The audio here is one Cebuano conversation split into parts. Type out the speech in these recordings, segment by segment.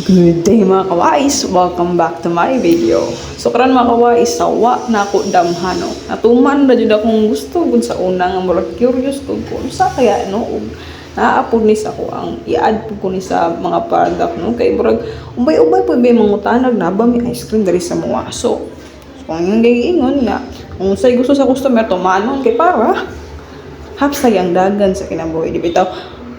Good day, mga kawais! Welcome back to my video. So karon, mga kawais, sawa na ako damhano. Natuman na jud akong gusto gud sa una nga murag curious ko kung sa kaya, no, ug naa pud ni sa ko ang i-add pud ko ni sa mga product, no, kay murag ubay-ubay pud ba mangutanag na ba may ice cream diri sa mua. So kung ang giingon nga kung say gusto sa customer, tumanon kay para hapsay ang dagan sa kinabuhi, di bitaw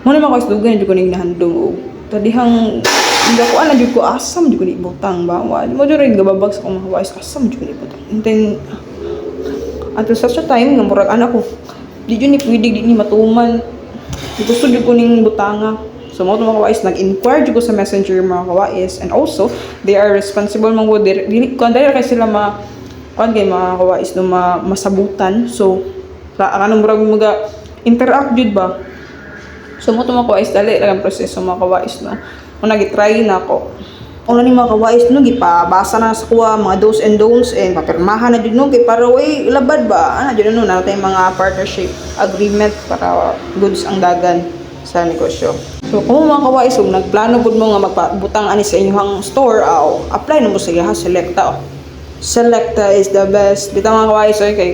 mo na, mga kawais? Dugay na jud ko ning nahandom og tadihang ko ana jud ko, asam jud ko ni butang ba wa mo jud rin gababag sa akong mga kawais, asam jud ko ni butang. And then until such a time nga murag ana ko, di jud ni pwede, di ni matuman, gusto jud ko ning butanga. So mo mga kawais, nag-inquire jud ko sa Messenger, mga kawais, and also they are responsible man gud, dili kuan dili kay sila ma kuan kay, mga kawais, no, ma, masabutan. So kanang murag mga interact jud ba. So mo to, mga kawais, dali lang ang proseso, mga kawais, no. Kung nag-try na ako. Una ni, mga kawais, no, gipabasa na sa kuha mga do's and don'ts and papirmahan na jud, no, kay para way labad ba. Ana jud, no, na tayong mga partnership agreement para goods ang dagan sa negosyo. So kung mga kawais, kung nagplano gud mo nga magpabutang ani sa inyong store, aw, apply na mo sa iya Selecta. Oh. Selecta is the best. Bitaw, mga kawais, oy, kay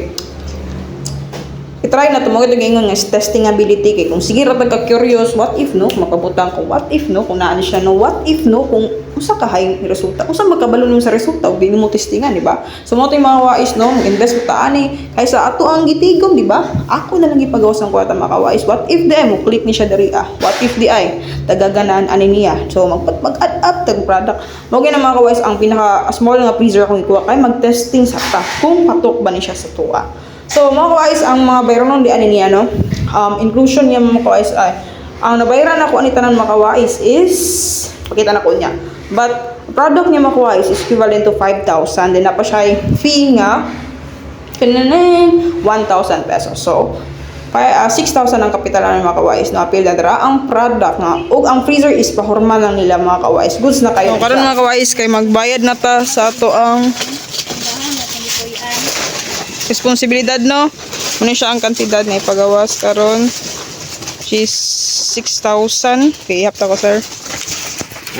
i-try na to mo ito ingon nga testing ability, kay kung sige ra ka curious, what if, no, makabutang ko, what if, no, kung naa ni siya, no, what if, no, kung usa ka hay resulta, usa magkabalo nimo sa resulta ug di nimo testingan, di ba? So mo to yung mga kawais, no, mag-invest mo ta ani kaysa ato ang gitigom, di ba? Ako na lang gipagawas ang kwarta, mga kawais. What if di ay mo click ni siya diri, ah, what if di ay tagaganaan ani niya? So mag add up tag product mo gyud mga kawais. Ang pinaka small nga freezer akong ikuha kay mag-testing sa ta kung patok ba ni siya sa tuwa. So, mga kawais, ang mga bayronon di ani niya, no? Inclusion niya, mga kawais, ay, ang nabayaran ako ani tanan, mga kawais, is, pakita na ko niya. But, product niya, mga kawais, is equivalent to 5,000. Then, na pa siya fee nga, kinaning 1,000 pesos. So, 6,000 ang kapital ng mga kawais na apil na dara ang product nga ug ang freezer is pahurma lang nila, mga kawais. Goods na kayo. So, karon, mga kawais, kay magbayad na ta sa ato ang responsibilidad, no. Muna siya ang kantidad na ipagawas karon. Which is 6,000. Okay, ihap ta ko, sir.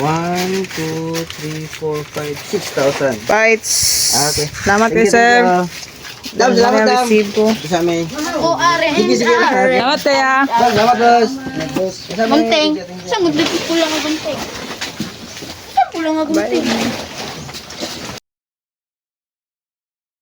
1, 2, 3, 4, 5, 6,000. Bites. Ah, okay. Salamat Thank kay you, sir. thank you. Dam, salamat, dam. Resibo. Sa amin. O are Sige, sige. Salamat kaya. Dam, salamat, boss. Boss. Sa amin. Gunting. Sa gunting, kulang ang gunting. Sa kulang ang gunting.